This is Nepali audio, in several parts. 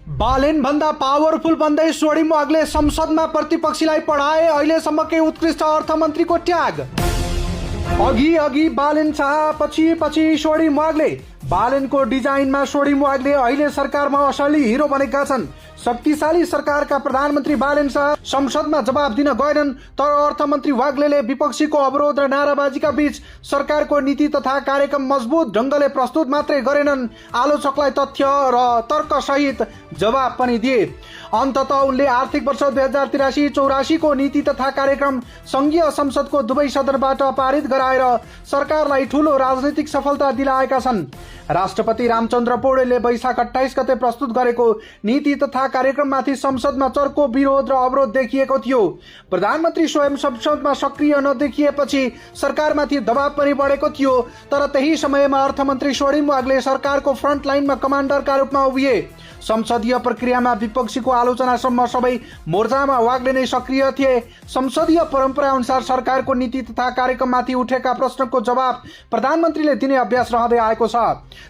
बालेन भन्दा पावरफुल बन्दै सोडिम वाग्ले संसदमा प्रतिपक्षीलाई पढाए अहिलेसम्मकै उत्कृष्ट अर्थमन्त्रीको ट्याग। अघि बालेन शाह पछि सोडिम वाग्ले। बालेनको डिजाइनमा सोडिम वाग्ले अहिले सरकारमा असली हिरो बनेका छन्। शक्तिशाली सरकारका प्रधानमन्त्री बालेन शाह संसदमा जवाब दिन गएनन्, तर अर्थमन्त्री वाग्लेले विपक्षीको अवरोध र नाराबाजीका बीच सरकारको नीति तथा कार्यक्रम मजबुत ढंगले प्रस्तुत मात्रै गरेनन्, आलोचकलाई तथ्य र तर्क सहित जवाब पनि दिए। अन्ततः उनले आर्थिक वर्ष 2083-84 को नीति तथा कार्यक्रम संघीय संसदको दुवै सदनबाट पारित गराएर सरकारलाई ठूलो राजनीतिक सफलता दिलाएका छन्। राष्ट्रपति रामचन्द्र पौडेलले वैशाख 28 गते प्रस्तुत गरेको नीति तथा कार्यक्रममाथि संसदमा चर्को विरोध र अवरोध देखिएको थियो। प्रधानमन्त्री स्वयं संसदमा सक्रिय नदेखिएपछि सरकारमाथि दबाव पनि बढेको थियो, तर त्यही समयमा अर्थमन्त्री सोडिम वाग्ले सरकारको फ्रन्ट लाइनमा कमान्डरका रूपमा उभिए। संसदीय प्रक्रियामा विपक्षीको आलोचनासम्म सबै मोर्चामा वाग्ले नै सक्रिय थिए। संसदीय परम्परा अनुसार सरकारको नीति तथा कार्यक्रममाथि उठेका प्रश्नको जवाब प्रधानमन्त्रीले दिने अभ्यास रहँदै आएको छ।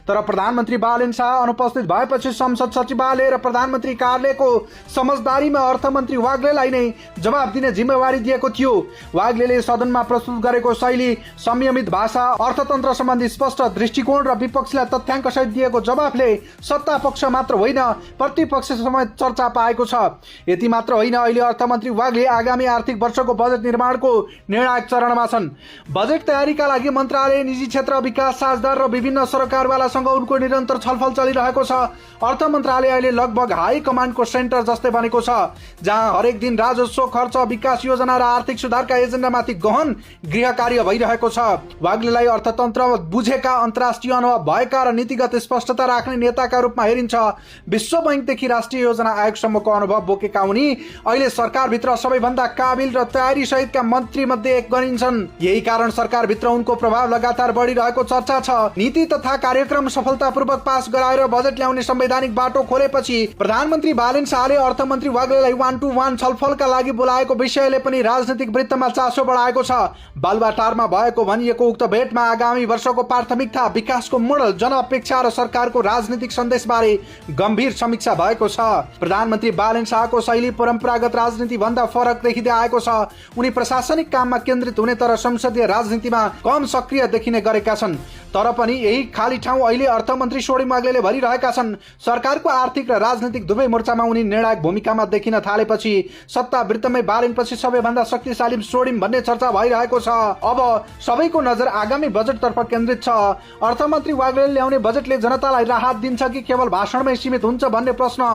तर प्रधानमन्त्री बालेन शाह अनुपस्थित भएपछि संसद सचिवालय र प्रधानमन्त्री कार्यालयको समझदारीमा अर्थमन्त्री वाग्लेलाई नै जवाब दिने जिम्मेवारी दिएको थियो। वाग्लेले सदनमा प्रस्तुत गरेको शैली, संयमित भाषा, अर्थतन्त्र सम्बन्धी स्पष्ट दृष्टिकोण र विपक्षीलाई तथ्याङ्क सहित दिएको जवाफले सत्ता पक्ष मात्र होइन प्रतिपक्ष समेत चर्चा पाएको छ। यति मात्र होइन, अहिले अर्थमन्त्री वाग्ले आगामी आर्थिक वर्षको बजेट निर्माणको निर्णायक चरणमा छन्। बजेट तयारीका लागि मन्त्रालय, निजी क्षेत्र, विकास साझेदार र विभिन्न सरकारवालासँग उनको निरन्तर छलफल चलिरहेको छ। अर्थ मन्त्रालय अहिले लगभग हाई कमान्डको सेन्टर जस्तै बनेको छ, जहाँ हरेक दिन राजस्व, खर्च, विकास योजना र आर्थिक सुधारका एजेन्डामाथि गहन गृह कार्य भइरहेको छ। वाग्लेलाई अर्थतन्त्र बुझेका, अन्तर्राष्ट्रिय अनुभव भएका र नीतिगत स्पष्टता राख्ने नेताका रूपमा हेरिन्छ। विश्व बैंकदेखि राष्ट्रिय योजना आयोगसम्मको अनुभव बोकेका उनी अहिले सरकारभित्र सबैभन्दा काबिल र तयारी सहितका मन्त्री मध्ये एक गनिन्छन्। यही कारण सरकारभित्र उनको प्रभाव लगातार बढिरहेको चर्चा छ। नीति तथा कार्यक्रम सफलतापूर्वक पास गराएर बजेट ल्याउने संवैधानिक बाटो खोलेपछि प्रधानमन्त्री बालेन शाहले अर्थमन्त्री वाग्लेलाई 1-to-1 छलफलका लागि बोलाएको विषयले पनि राजनीतिक वृत्तमा चासो बढाएको छ। बालुवाटारमा भएको भनिएको उक्त भेटमा आगामी वर्षको प्राथमिकता, विकासको मोडल, जनअपेक्षा र सरकारको राजनीतिक सन्देशबारे गम्भीर समीक्षा भएको छ। प्रधानमन्त्री बालेन शाहको शैली परम्परागत राजनीति भन्दा फरक देखिँदै आएको छ। उनी प्रशासनिक काममा केन्द्रित हुने तर संसदीय राजनीतिमा कम सक्रिय देखिने गरेका छन्। तर पनि यही खाली ठाउँ अहिले अर्थमन्त्री सोडिम वाग्लेले भरिरहेका छन्। सरकारको आर्थिक र राजनीतिक दुवै मोर्चामा उनी निर्णायक भूमिकामा देखिन थालेपछि सत्ता वृत्तमै बालेनपछि सबैभन्दा शक्तिशाली सोडिम भन्ने चर्चा भइरहेको छ। अब सबैको नजर आगामी बजेटतर्फ केन्द्रित छ। अर्थमन्त्री वाग्लेले ल्याउने बजेटले जनतालाई राहत दिन्छ कि केवल भाषणमै सीमित हुन्छ भन्ने प्रश्न